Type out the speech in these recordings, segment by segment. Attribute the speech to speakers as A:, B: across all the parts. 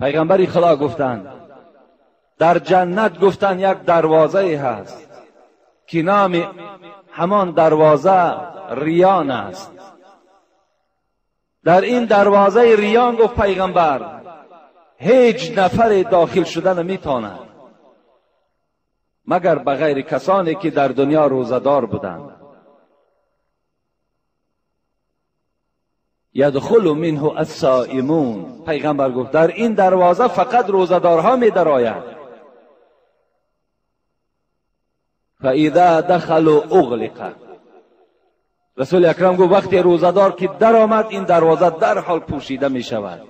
A: پیغمبر خدا گفتند در جنت، گفتند یک دروازه هست که نام همان دروازه ریان است. در این دروازه ریان، گفت پیغمبر، هیچ نفر داخل شدن نمیتواند مگر بغیر کسانی که در دنیا روزه‌دار بودند. یدخل منه الصائمون. پیغمبر گفت در این دروازه فقط روزه‌دارها می درآیند. فاذا دخلوا اغلق. رسول اکرم گفت وقتی روزه‌دار که در آمد این دروازه در حال پوشیده می شود،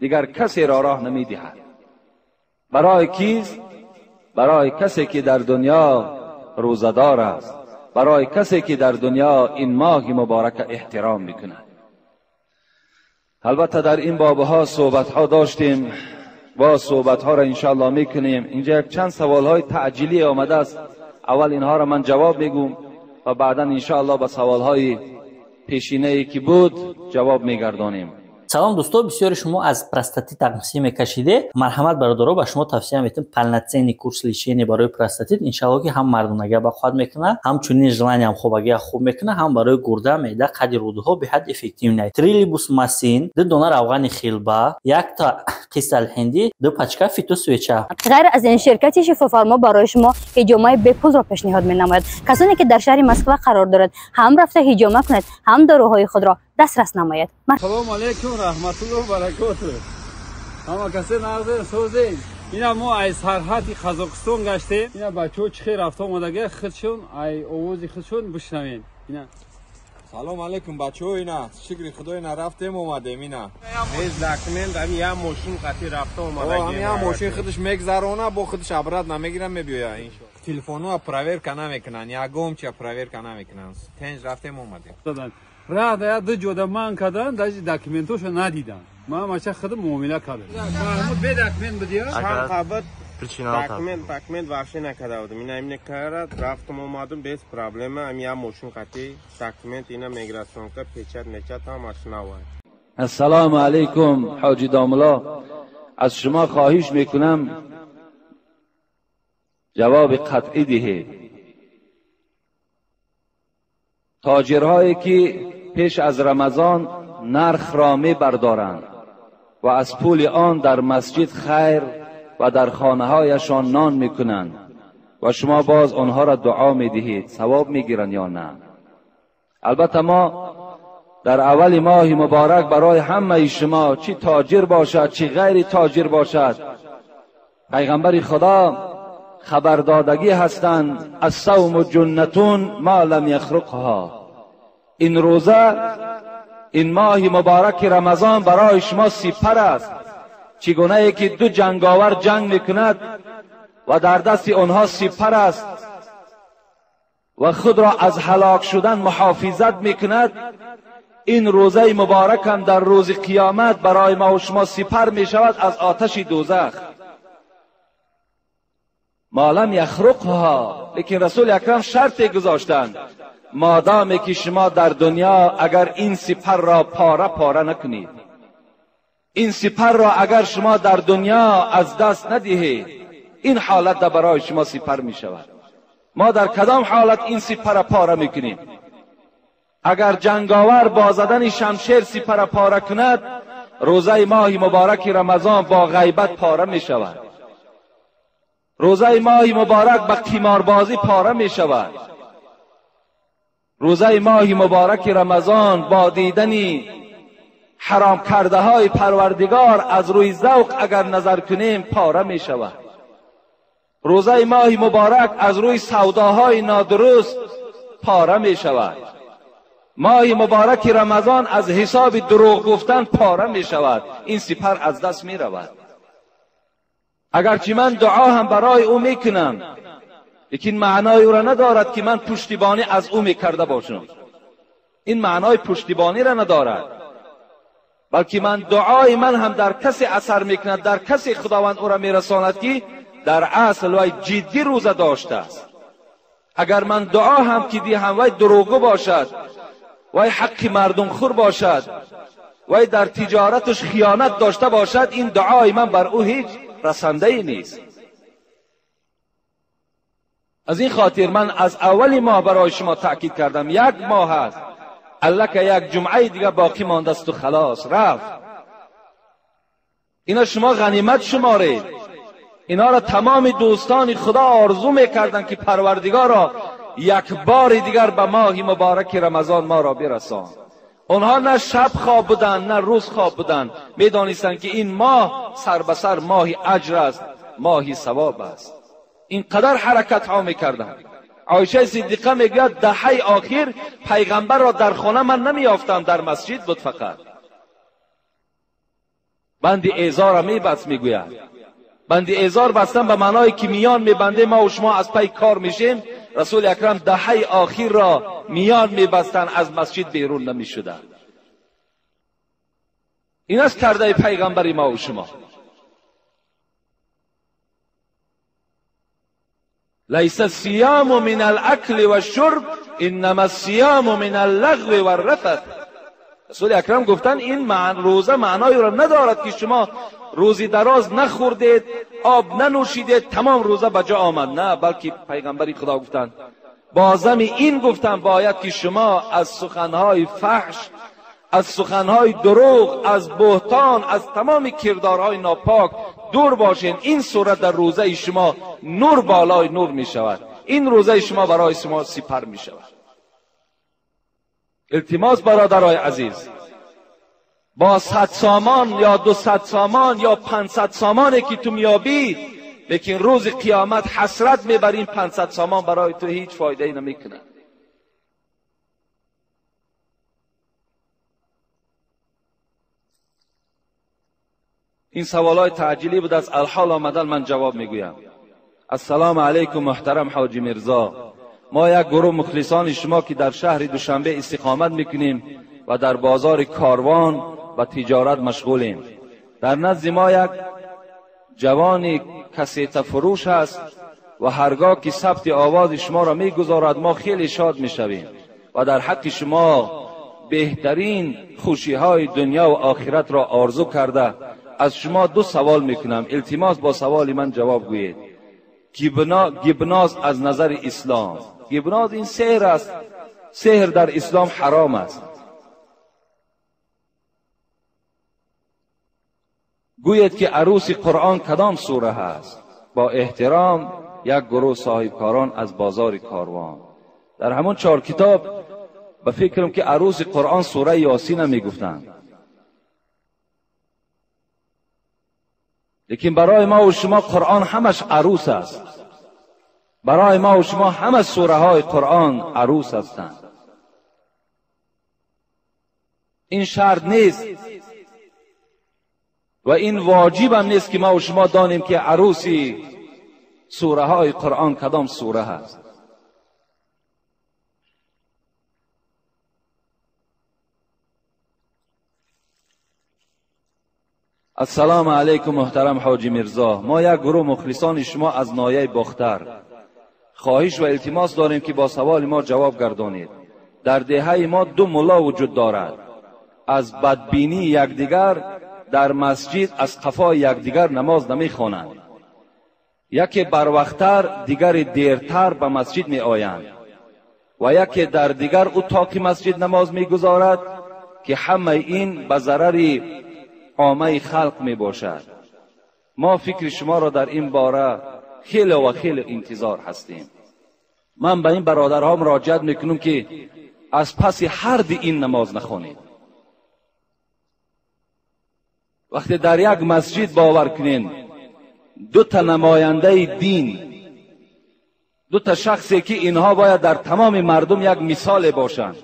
A: دیگر کسی را راه نمی دهد. برای کیست؟ برای کسی که در دنیا روزه‌دار است، برای کسی که در دنیا این ماه مبارک احترام میکند. البته در این بابها صحبتها داشتیم، با صحبتها را انشاءالله میکنیم. اینجا یک چند سوالهای تعجیلی آمده است، اول اینها را من جواب میگم و بعدا انشاءالله به سوالهای پیشینه که بود جواب میگردانیم.
B: Салом, дӯсто. Бисёри шумо аз простатит тақсим мекашиде. Марҳамат, бародаро, ба шумо тавсия метем полноценный курс лечения барои простатит. Иншалло, ки ҳам мардонагия бақувват мекунад, ҳамчунин желаниям хобагия хуб мекунад, ҳам барои гурда, меъда, қади рӯдаҳо беҳад эффективный. Трилибус масин, 2 дона равғани хилба, якта қисалҳиндӣ, 2 пачка фитосвеча.
C: Ғайр аз ин, ширкати Шифофармо барои шумо ҳиҷомаи бепулро пешниҳод менамояд. Касоне ки дар шаҳри Москва қарор дорад, ҳам рафта ҳиҷома кунед, ҳам доруҳои худро дастрас намояд.
D: Салому алейкум, раҳматуллоҳ баракоту. Ҳама касе нағзе, созем. Ина мо ай сарҳади Қазоқистон гаштем. Ина бачаҳо чӣ хел рафта омадага, худшон ай овози худшон бишнавем. Ина.
E: Салом алейкум, бачаҳо, ина шукри худо, ина рафтем омадем, ина.
F: Без документ ами я мошин қати рафта омадагем.
E: Ами я мошин худаш мегзарона, бо худаш обратно намегирам, мебиёя иншоалло. Телефонҳо проверка намекунанд, ягон чия проверка намекунанд. Тенҷ рафтем омадем.
D: Раҳ я ду ҷода ман кардан, даже документошо надидам. Ман мача худам муомила кардам. Маҳмуд бе документ будия?
F: Чанд қабат документ вообще накарда будам. Ина имне карад, рафтам омадам без проблема. Ами я мошин қати документ, ина миграционка, печать мечат ҳамаш навай.
A: Ассалому алайкум, ҳоҷи домла. Аз шумо хоҳиш мекунам ҷавоби қатъӣ диҳед. تاجرهایی که پیش از رمضان نرخ را می بردارند و از پول آن در مسجد خیر و در خانه هایشان نان می کنند و شما باز آنها را دعا می دهید، ثواب می گیرند یا نه؟ البته ما در اول ماه مبارک برای همه شما، چی تاجر باشد چی غیر تاجر باشد، پیغمبر خدا خبردادگی هستند: الصوم جنتون ما لم یخرقها. این روزه، این ماه مبارک رمضان برای شما سپر است. چگونه ای که دو جنگاور جنگ میکند و در دست آنها سپر است و خود را از هلاک شدن محافظت میکند، این روزه مبارک هم در روز قیامت برای ما و شما سپر میشود از آتش دوزخ. ما لم یخرقها. لیکن رسول اکرم شرط گذاشتند: مادامی که شما در دنیا اگر این سپر را پاره پاره نکنید، این سپر را اگر شما در دنیا از دست ندهید، این حالت برای شما سپر می شود. ما در کدام حالت این سپر را پاره میکنیم؟ اگر جنگاور با زدن شمشیر سپر پاره کند، روزه ماه مبارک رمضان با غیبت پاره می شود. روزه ماه مبارک با قماربازی پاره می شود. روزه ماه مبارک رمضان با دیدن حرام کرده های پروردگار از روی ذوق اگر نظر کنیم پاره می شود. روزه ماه مبارک از روی سوداهای نادرست پاره می شود. ماه مبارک رمضان از حساب دروغ گفتن پاره می شود. این سپر از دست می رود. اگرچه من دعا هم برای او می کنم، لیکن معنای او را ندارد که من پشتیبانی از او می کرده باشم. این معنای پشتیبانی را ندارد، بلکه من دعای من هم در کسی اثر میکند، در کسی خداوند او را میرساند که در اصل وی جدی روزه داشته است. اگر من دعا هم که دیهم وی دروغگو باشد، وی حق مردم خور باشد، وی در تجارتش خیانت داشته باشد، این دعای من بر او هیچ رسنده ای نیست. از این خاطر من از اول ماه برای شما تأکید کردم، یک ماه است، الله که یک جمعه دیگه باقی مانده است و خلاص رفت. اینا شما غنیمت شمارید. اینا را تمام دوستان خدا آرزو میکردند که پروردگارا یک بار دیگر به ماه مبارک رمضان ما را برسان. آنها نه شب خواب بودند نه روز خواب بودند، میدانستند که این ماه سر به سر ماه اجر است، ماه ثواب است. اینقدر حرکت ها میکردند. عایشه صدیقه میگوید دهه آخر پیغمبر را در خانه من نمیافتم، در مسجد بود فقط. بند ایزار را میبست، میگوید بند ایزار بستن به معنای که میان میبنده ما و شما از پی کار میشیم. رسول اکرم دهه آخر را میان میبستن، از مسجد بیرون نمیشدن. این است کرده پیغمبر ما و شما. لیس الصیام من الاکل والشرب انما الصیام من اللغو والرفث. رسول اکرم گفتن این روزه معنای را ندارد که شما روزی دراز نخوردید، آب ننوشیدید، تمام روزه به جا آمد. نه، بلکه پیغمبری خدا گفتند بازم این گفتن باید که شما از سخنهای فحش، از سخنهای دروغ، از بهتان، از تمام کردارهای ناپاک دور باشین. این صورت در روزه شما نور بالای نور می شود. این روزه شما برای شما سپر می شود. التماس برادرای عزیز، با 100 سامان یا 200 سامان یا 500 سامانی که تو میابی، لیکن روز قیامت حسرت میبرین 500 سامان برای تو هیچ فایده ای نمیکنه. این سوالای تعجیلی بود، از الحال آمدن من جواب میگویم. السلام علیکم محترم حاجی میرزا، ما یک گروه مخلصان شما که در شهر دوشنبه استقامت میکنیم و در بازار کاروان و تجارت مشغولیم. در نزد ما یک جوان کسیت فروش هست و هرگاه که ثبت آواز شما را میگذارد ما خیلی شاد میشویم و در حق شما بهترین خوشی های دنیا و آخرت را آرزو کرده از شما دو سوال میکنم. التماس با سوال من جواب گویید. گبناز از نظر اسلام، گبناز این سحر است، سحر در اسلام حرام است. گوید که عروس قرآن کدام سوره هست؟ با احترام یک گروه صاحبکاران از بازار کاروان. در همون 4 کتاب به فکرم که عروس قرآن سوره یاسین میگفتند، لیکن برای ما و شما قرآن همش عروس است. برای ما و شما همه سوره های قرآن عروس هستند. این شرط نیست و این واجب هم نیست که ما و شما دانیم که عروسی سوره های قرآن کدام سوره هست. السلام علیکم محترم حاجی میرزا، ما یک گروه مخلصان شما از ناحیه باختر خواهش و التماس داریم که با سوال ما جواب گردانید. در دهه ما 2 ملا وجود دارد، از بدبینی یکدیگر در مسجد از قفای یکدیگر نماز نمیخوانند. یکی بروقتر دیگر دیرتر به مسجد می آیند و یکی در دیگر اتاق مسجد نماز میگذارد که همه این به ضرر عامه خلق می باشد. ما فکر شما را در این باره خیلی و خیلی انتظار هستیم. من به این برادرها مراجعت میکنم که از پس هر دی این نماز نخوانید. وقتی در یک مسجد باور کنین 2 تا نماینده دین، 2 تا شخصی که اینها باید در تمام مردم یک مثال باشند،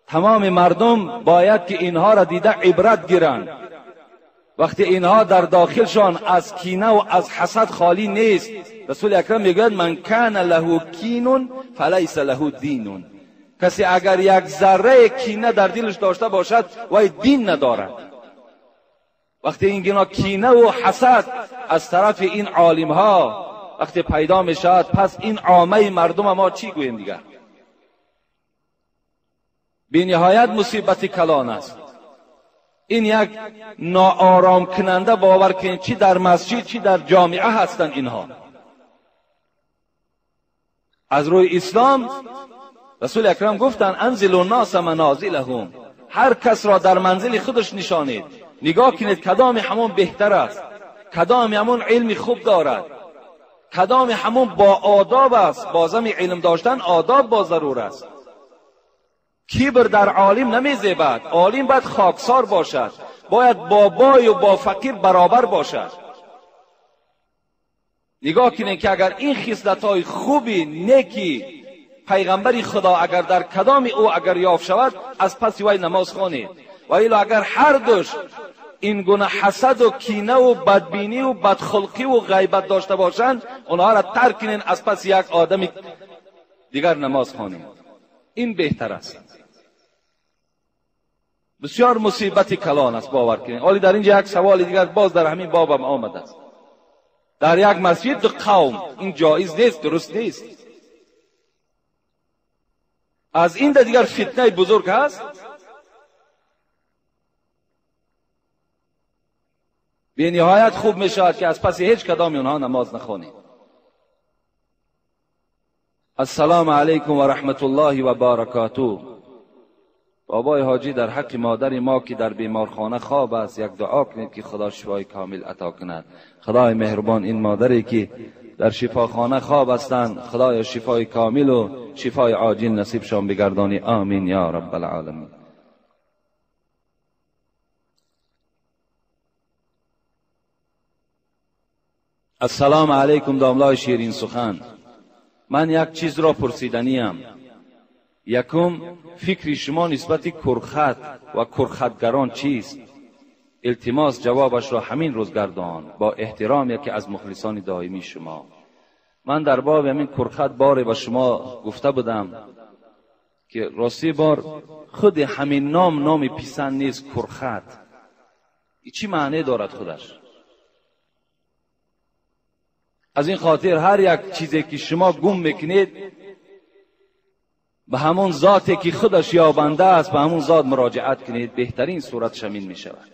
A: تمام مردم باید که اینها را دیده عبرت گیرند. وقتی اینها در داخلشان از کینه و از حسد خالی نیست، رسول اکرم میگوید من کان له کین فلیس له دین. کسی اگر یک ذره کینه در دلش داشته باشد وی دین ندارد. وقتی این گنا کینه و حسد از طرف این عالم ها وقتی پیدا می شود، پس این عامه مردم ما چی گوییم دیگر؟ بی نهایت مصیبت کلان است. این یک ناآرام کننده، باور کنید، چی در مسجد چی در جامعه هستند اینها. از روی اسلام رسول اکرم گفتند انزلوا الناس منازلهم، هر کس را در منزل خودش نشانید، نگاه کنید کدام همون بهتر است، کدام همون علم خوب دارد، کدام همون با آداب است. بازم علم داشتن آداب با ضرور است. کبر در عالم نمیزیبد، عالم باید خاکسار باشد، باید با بای و با فقیر برابر باشد. نگاه کنید که اگر این خصلت‌های خوبی نیکی پیغمبری خدا اگر در کدام او اگر یافت شود، از پس وی نماز خوانید. و الا اگر هر دوش این گونه حسد و کینه و بدبینی و بدخلقی و غیبت داشته باشند، اونها را ترک کنین، از پس یک آدم دیگر نماز خوانید. این بهتر است. بسیار مصیبت کلان است، باور کنین. ولی در اینجا یک سوال دیگر باز در همین بابم آمده است. در یک مسجد دو قوم، این جایز نیست، درست نیست. از این دیگر فتنه بزرگ هست. به نهایت خوب می شود که از پس هیچ کدام اونها نماز نخوانید. السلام علیکم و رحمت الله و برکاته. بابای حاجی، در حق مادر ما که در بیمارخانه خواب است یک دعا کنید که خدا شفای کامل عطا کند. خدای مهربان این مادری که در شفاخانه خواب هستند، خدای شفای کامل و شفای عاجل نصیبشان بگردانی. آمین یا رب العالمین. السلام علیکم داملای شیرین سخن. من یک چیز را پرسیدنیم. یکم، فکر شما نسبت کرخت و کرختگران چیست؟ التماس جوابش را همین روز گردان. با احترام یکی از مخلصان دائمی شما. من در باب همین کرخت باره به شما گفته بودم که راستی بار خود همین نام نام پسند نیست. کرخت چی معنی دارد خودش؟ از این خاطر هر یک چیزی که شما گم میکنید به همون ذاتی که خودش یابنده است، به همون ذات مراجعت کنید، بهترین صورت شمین می شود.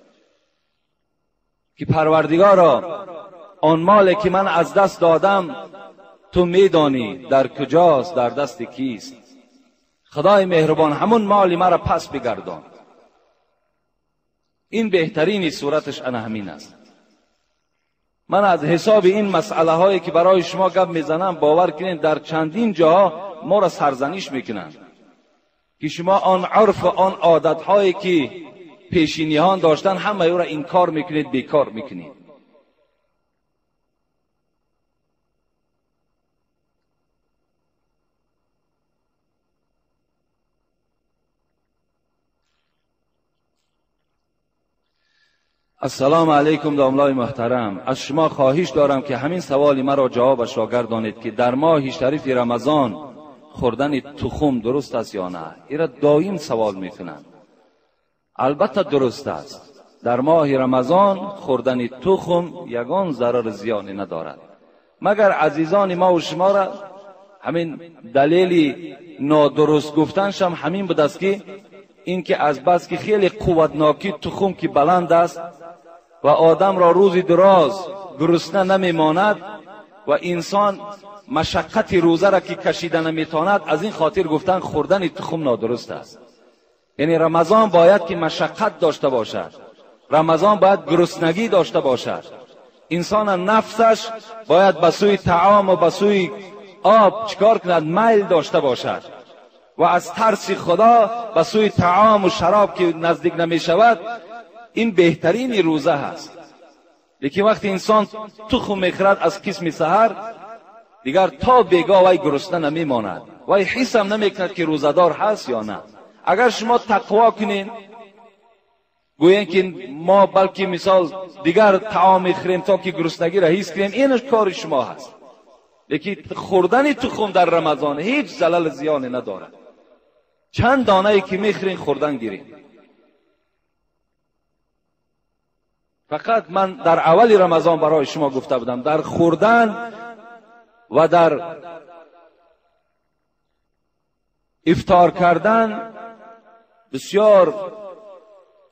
A: که پروردگارا، آن مالی که من از دست دادم تو میدانی در کجاست، در دست کیست. خدای مهربان همون مالی مرا پس بگردان. این بهترین صورتش انا همین است. من از حساب این مسئله هایی که برای شما گپ میزنم، باور کنید در چندین جاها ما را سرزنش میکنند که شما آن عرف و آن عادت هایی که پیشینیان داشتن همه او را انکار میکنید، بیکار میکنید. السلام علیکم داملای محترم. از شما خواهش دارم که همین سوال مرا جوابش را گردانید که در ماه شریف رمضان خوردن تخم درست است یا نه؟ این را دائم سوال میکنند. البته درست است. در ماه رمضان خوردن تخم یگان ضرر زیانی ندارد. مگر عزیزان ما و شما را همین دلیل نادرست گفتنش هم همین بود است که اینکه از بس که خیلی قوتناکی تخم که بلند است و آدم را روز دراز گرسنه نمیماند و انسان مشقت روزه را که کشیده نمیتواند، از این خاطر گفتن خوردن تخم نادرست است. یعنی رمضان باید که مشقت داشته باشد، رمضان باید گرسنگی داشته باشد. انسان نفسش باید به سوی طعام و به سوی آب چیکار کند؟ میل داشته باشد و از ترس خدا به سوی طعام و شراب که نزدیک نمی شود، این بهترین روزه هست. لیکن وقتی انسان تخم میخورد از قسم سحر، دیگر تا بیگاه وی گرسنه نمیماند، وی حس هم نمیکند که روزه‌دار هست یا نه. اگر شما تقوا کنین، گویین که ما بلکه مثال دیگر طعام میخوریم تا که گرسنگی را حس کنیم، این کار شما هست. لیکن خوردن تخم در رمضان هیچ زلل زیانی ندارد. چند دانه ای که میخورین خوردن گیرین. فقط من در اول رمضان برای شما گفته بودم در خوردن و در افطار کردن بسیار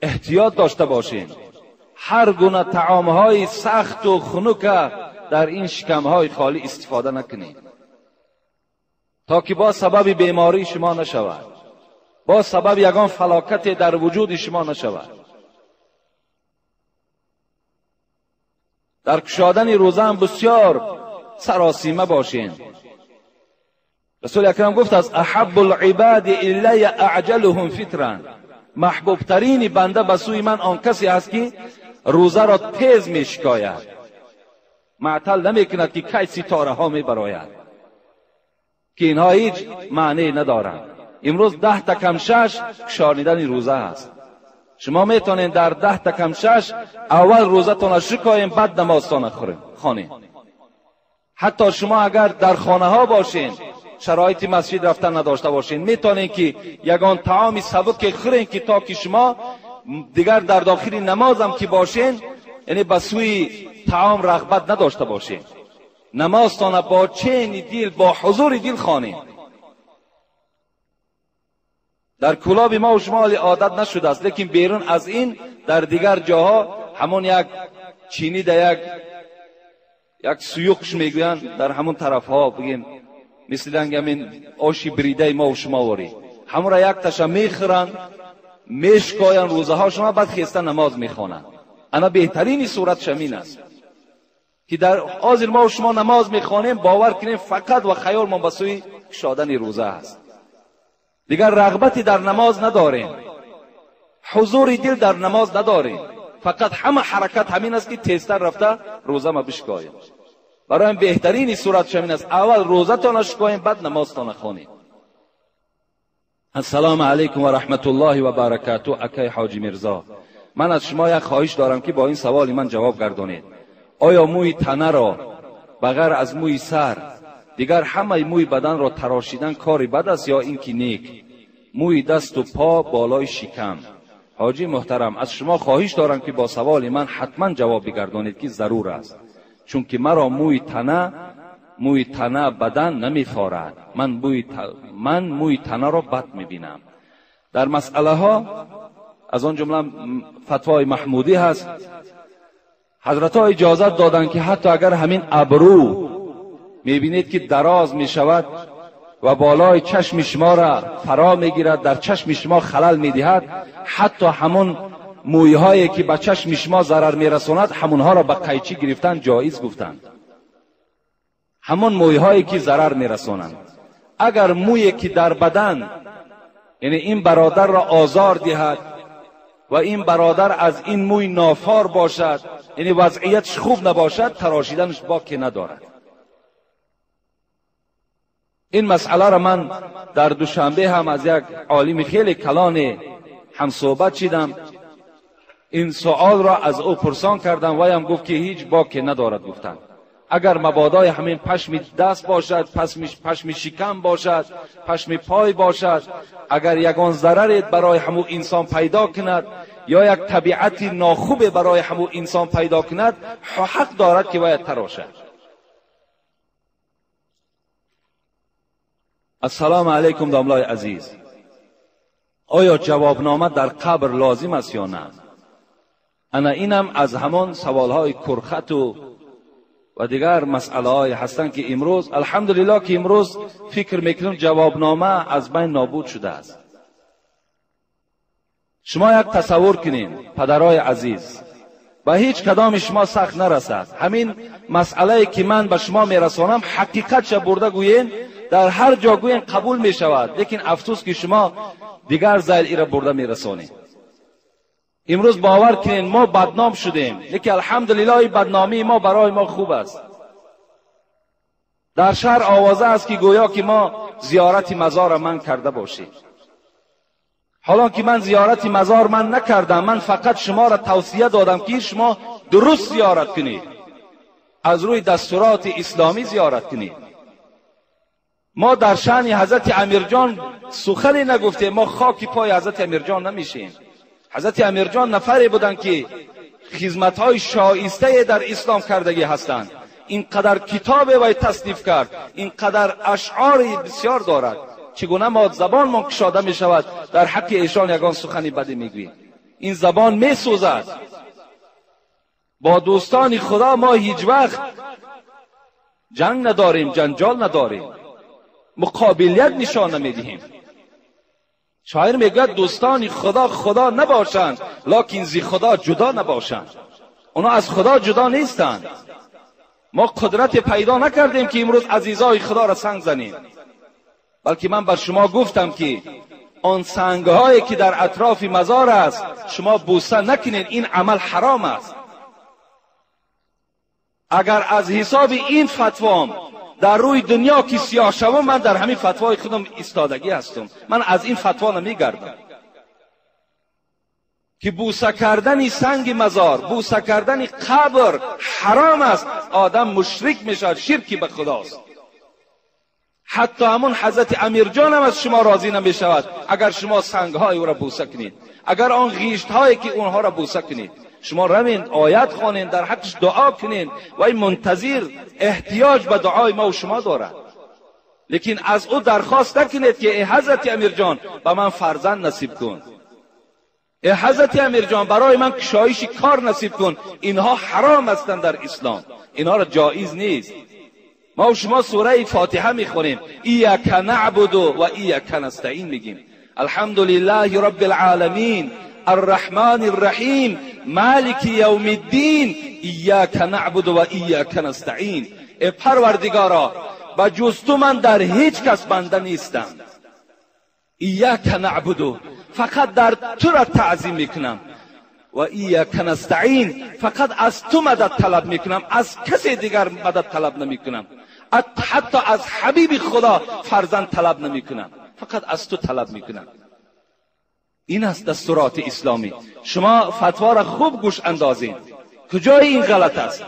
A: احتیاط داشته باشین. هر گونه طعامهای سخت و خنک در این شکمهای خالی استفاده نکنید تا که با سبب بیماری شما نشود، با سبب یگان فلاکت در وجود شما نشود. در کشادن روزه هم بسیار سراسیمه باشین. رسول اکرم گفت از احب العباد الی اعجلهم فطرا، محبوب ترین بنده به سوی من آن کسی است که روزه را تیز می شکاید، معطل نمی کند که کی ستاره ها می براید، که اینها هیچ معنی ندارند. امروز 10 تا کم 6 کشانیدن روزه است. شما میتونید در 10 تا کم 6 اول روزتون را شکایین، بعد نمازتان خوانین. حتی شما اگر در خانه ها باشین، شرایط مسجد رفتن نداشته باشین، میتونین که یگان طعام سبک خورین که تا که شما دیگر در داخل نمازم که باشین، یعنی به سوی طعام رغبت نداشته باشین. نمازتان با چین دل، با حضور دل خوانین. در کلاب ما و شما عادت نشده است، لیکن بیرون از این در دیگر جاها همون یک چینی در یک سیوقش میگویند، در همون طرف ها بگیم مثل همین آشی بریده ما و شما واری، همون را یک تشه میخورن، میشکاین روزه ها شما، بعد خیسته نماز میخوانند. انا بهترین صورت شمین است که در حاضر ما و شما نماز میخوانیم، باور کنیم فقط و خیال ما به سوی کشادن روزه است. دیگر رغبتی در نماز نداریم، حضور دل در نماز نداریم، فقط همه حرکت همین است که تیزتر رفته روزه ما بشکاییم. برای بهترین صورت همین است، اول روزه تان شکاییم، بعد نمازتان خوانیم. السلام علیکم و رحمت الله و برکاته. اکای حاجی میرزا، من از شما یک خواهش دارم که با این سوال من جواب گردانید. آیا موی تنه را بغیر از موی سر دیگر همه موی بدن را تراشیدن کاری بد است یا اینکه نیک؟ موی دست و پا بالای شکم. حاجی محترم، از شما خواهش دارم که با سوال من حتما جواب بگردانید که ضرور است، چون که مرا موی تنه بدن نمیخارد. من موی تنه را بد میبینم. در مسئله ها از آن جمله فتوای محمودی هست، حضرت ها اجازت دادند که حتی اگر همین ابرو میبینید که دراز میشود و بالای چشم شما را فرا میگیرد، در چشم شما خلل میدهد، حتی همون مویهایی که به چشم شما ضرر میرساند همونها را به قیچی گرفتن جایز گفتند. همون مویهایی که ضرر میرسانند. اگر مویی که در بدن، یعنی این برادر را آزار دهد و این برادر از این موی نافار باشد، یعنی وضعیتش خوب نباشد، تراشیدنش باکی ندارد. این مسئله را من در دوشنبه هم از یک عالم خیلی کلان هم صحبت شدم، این سوال را از او پرسان کردم و هم گفت که هیچ باکی ندارد. گفتند اگر مبادای همین پشم دست باشد، پشم شکم باشد، پشم پای باشد، اگر یگان ضرر برای همو انسان پیدا کند یا یک طبیعت ناخوب برای همو انسان پیدا کند، حق دارد که باید تراشد. السلام علیکم داملای عزیز، آیا جوابنامه در قبر لازم است یا نه؟ انا اینم از همان سوالهای کرخت و دیگر مسئله های هستند که امروز الحمدلله که امروز فکر میکنم جوابنامه از بین نابود شده است. شما یک تصور کنین پدرای عزیز، به هیچ کدام شما سخت نرسد. همین مسئله که من به شما میرسانم حقیقت چه برده گویین، در هر جا گویین قبول میشود، لیکن افسوس که شما دیگر ذیل ای را برده میرسانید. امروز باور کنین ما بدنام شدیم، لیکن الحمدلله بدنامی ما برای ما خوب است. در شهر آوازه است که گویا که ما زیارت مزار من کرده باشیم، حالا که من زیارت مزار من نکردم، من فقط شما را توصیه دادم که شما درست زیارت کنید، از روی دستورات اسلامی زیارت کنید. ما در شأن حضرت امیرجان سخنی نگفتیم، ما خاک پای حضرت امیرجان نمیشیم. حضرت امیرجان نفری بودند که خدمت‌های شایسته در اسلام کردگی هستند. اینقدر کتاب وی تصنیف کرد، اینقدر اشعار بسیار دارد، چگونه ما زبان ما کشاده می شود در حق ایشان یگان سخنی بدی میگوییم. این زبان میسوزد. با دوستان خدا ما هیچ وقت جنگ نداریم، جنجال نداریم، مقابلیت نشان نمیدهیم. شاعر میگوید دوستان خدا خدا نباشند، لکن زی خدا جدا نباشند. اونا از خدا جدا نیستند. ما قدرت پیدا نکردیم که امروز عزیزای خدا را سنگ زنیم، بلکه من بر شما گفتم که آن سنگهایی که در اطراف مزار است شما بوسه نکنید، این عمل حرام است. اگر از حساب این فتوام در روی دنیا که سیاه شوم، من در همین فتوای خودم ایستادگی هستم، من از این فتوا نمیگردم که بوسه کردن سنگ مزار، بوسه کردن قبر حرام است. آدم مشرک میشود، شرکی به خداست. حتی همون حضرت امیرجان هم از شما راضی نمیشود اگر شما سنگهای او را بوسه کنید، اگر آن غیشت هایی که اونها را بوسه کنید. شما روین آیت خوانین، در حقش دعا کنین و این منتظر احتیاج به دعای ما و شما دارد. لیکن از او درخواست نکنید که ای حضرت امیرجان به من فرزند نصیب کن، ای حضرت امیرجان برای من کشایش کار نصیب کن. اینها حرام هستند در اسلام، اینها را جایز نیست. ما و شما سوره فاتحه میخونیم، ایاک نعبد و ایاک نستعین میگیم. الحمد لله رب العالمین الرحمن الرحیم مالک یوم الدین ایاک نعبد و ایاک نستعین. ای پروردگارا، به جز تو من در هیچ کس بنده نیستم. ایاک نعبد، فقط در تو را تعظیم میکنم، و ایاک نستعین، فقط از تو مدد طلب میکنم، از کسی دیگر مدد طلب نمیکنم، حتی از حبیب خدا فرزند طلب نمیکنم، فقط از تو طلب میکنم. این است دستورات اسلامی. شما فتوا را خوب گوش اندازین، کجای این غلط است؟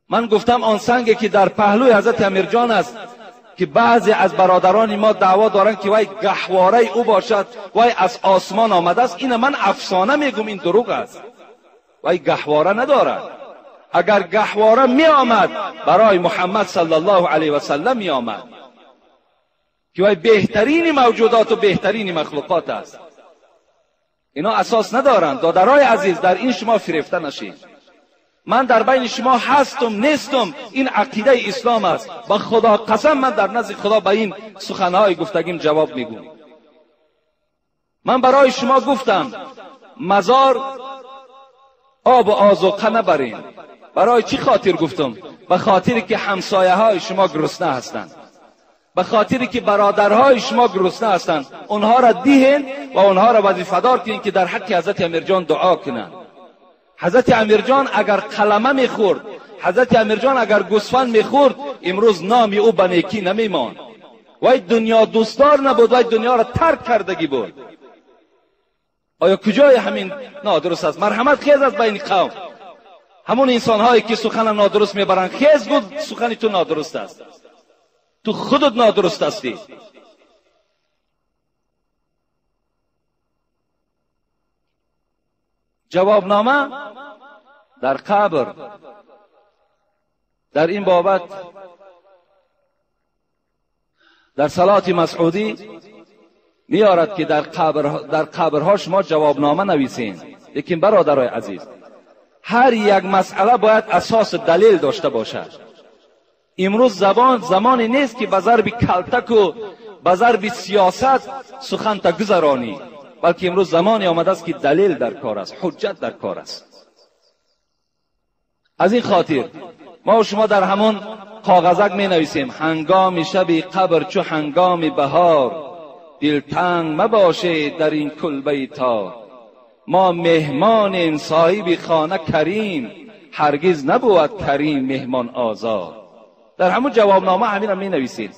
A: من گفتم آن سنگی که در پهلوی حضرت امیرجان است که بعضی از برادران ما دعوا دارند که وای گهواره او باشد، وای از آسمان آمده است، این من افسانه میگم، این دروغ است. وای گهواره ندارد. اگر گهواره می آمد برای محمد صلی الله علیه و سلم می آمد که وای بهترین موجودات و بهترین مخلوقات است. اینا اساس ندارند. دادرای عزیز، در این شما فریفته نشید. من در بین شما هستم نیستم، این عقیده اسلام است. با خدا قسم من در نزد خدا به این سخنهای گفتگیم جواب میگم. من برای شما گفتم مزار آب و آذوقه نبرین. برای چی خاطر گفتم؟ به خاطر که همسایه های شما گرسنه هستند، به خاطر که برادرهای شما گرسنه هستند. اونها را دیهن و اونها را وظیفه دار کنین که در حق حضرت امیرجان دعا کنند. حضرت امیرجان اگر قلمه میخورد، حضرت امیرجان اگر گوسفند میخورد، امروز نام او به نیکی نمیماند. وای دنیا دوستدار نبود، وای دنیا را ترک کردگی بود. آیا کجای همین نادرست است؟ مرحمت خیز از بین قوم. همون انسان هایی که سخن نادرست میبرند، خیز بود، سخن تو نادرست است، تو خودت نادرست هستی. جوابنامه در قبر. در این بابت در صلات مسعودی میارد که در قبرها شما جوابنامه نویسین. لیکن برادرای عزیز، هر یک مسئله باید اساس دلیل داشته باشد. امروز زمانی نیست که به ضرب کلتک و به ضرب سیاست سخن تا گذرانی، بلکه امروز زمانی آمده است که دلیل در کار است، حجت در کار است. از این خاطر ما و شما در همون کاغذک می نویسیم هنگام شب قبر چو هنگام بهار، دلتنگ مباشه در این کلبه تار. ما مهمانیم صاحب خانه کریم، هرگز نبود کریم مهمان آزار. در همون جوابنامه همین را می نویسید.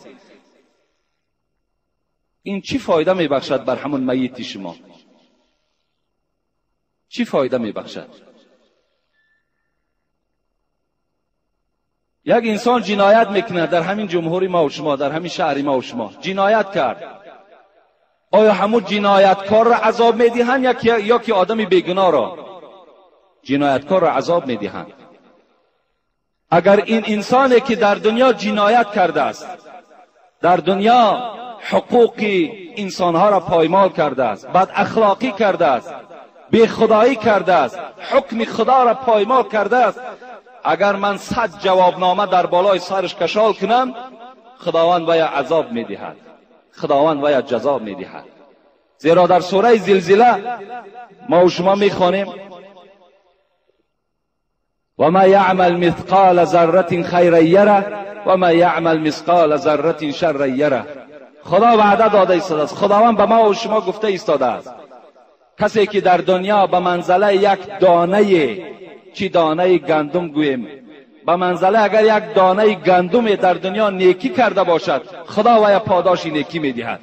A: این چی فایده می بخشد بر همون میت شما؟ چی فایده می بخشد؟ یک انسان جنایت میکنه در همین جمهوری ما و شما، در همین شهر ما و شما جنایت کرد. آیا همون جنایتکار را عذاب میدهند یا که آدم بیگناه را؟ جنایتکار را عذاب میدهند. اگر این انسانی که در دنیا جنایت کرده است، در دنیا حقوق انسانها را پایمال کرده است، بد اخلاقی کرده است، بی خدایی کرده است، حکم خدا را پایمال کرده است، اگر من 100 جوابنامه در بالای سرش کشال کنم، خداوند وی عذاب میدهد، خداوند وی جزا میدهد. زیرا در سوره زلزله ما و شما میخوانیم و ما یعمل مثقال ذره خیرا یره و ما یعمل مثقال ذره شرا یره. خدا وعده داده ایستاده است، خداوند به ما و شما گفته ایستاده است کسی که در دنیا به منزله یک دانه، چی دانه گندم گوییم، به منزله اگر یک دانه گندم در دنیا نیکی کرده باشد، خدا وی پاداش نیکی میدهد.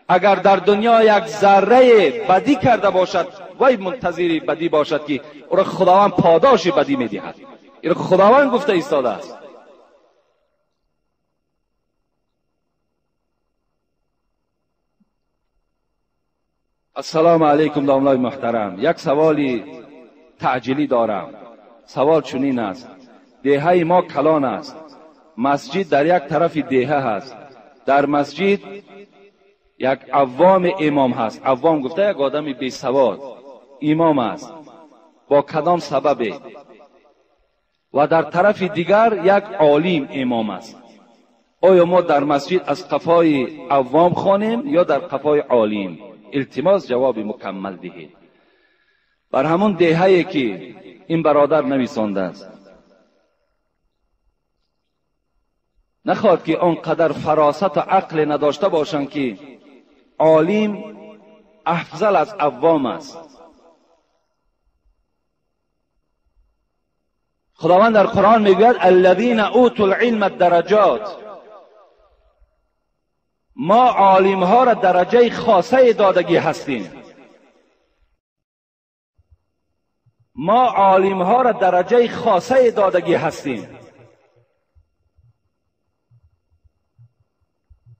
A: اگر در دنیا یک ذره بدی کرده باشد، وی منتظر بدی باشد که او را خداوند پاداش بدی میدهد. این خداوند گفته ایستاده است. السلام علیکم داملای محترم، یک سوالی تعجیلی دارم. سوال چنین است: دهه ما کلان است، مسجد در یک طرف دهه هست، در مسجد یک عوام امام هست. عوام گفته یک آدم بی سواد امام است، با کدام سبب؟ و در طرف دیگر یک عالم امام است. آیا ما در مسجد از قفای عوام خوانیم یا در قفای عالم؟ التماس جواب مکمل دهید. بر همون دهه‌ای که این برادر نویسانده است، نخواد که آنقدر فراست و عقل نداشته باشند که عالم افضل از عوام است. خداوند در قرآن میگوید الذین اوتوا العلم الدرجات، ما عالم ها را درجه خاصه دادگی هستیم. ما عالم ها را درجه خاصه دادگی هستیم.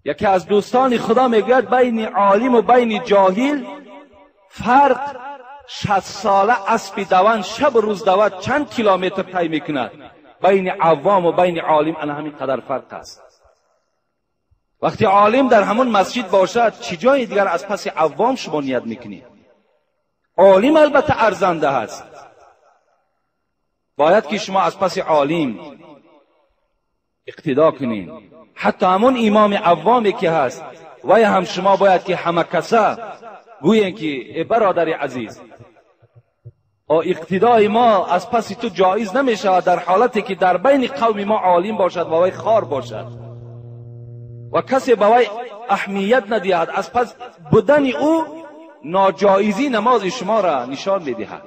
A: یکی از دوستان خدا میگوید بین عالم و بین جاهل فرق 60 ساله اسب دوان شب روز دواد چند کیلومتر طی میکند، بین عوام و بین عالم انا همین قدر فرق است. وقتی عالم در همون مسجد باشد، چه جای دیگر از پس عوام شما نیت میکنید؟ عالم البته ارزنده است، باید که شما از پس عالم اقتدا کنید. حتی همون امام عوامی که هست وی هم شما باید که همه کسا گویین که ای برادر عزیز، اقتدای ما از پس تو جایز نمی شود در حالتی که در بین قوم ما عالم باشد و وی خار باشد و کسی به وی اهمیت ندهد. از پس بودن او ناجایزی نماز شما را نشان میدهد.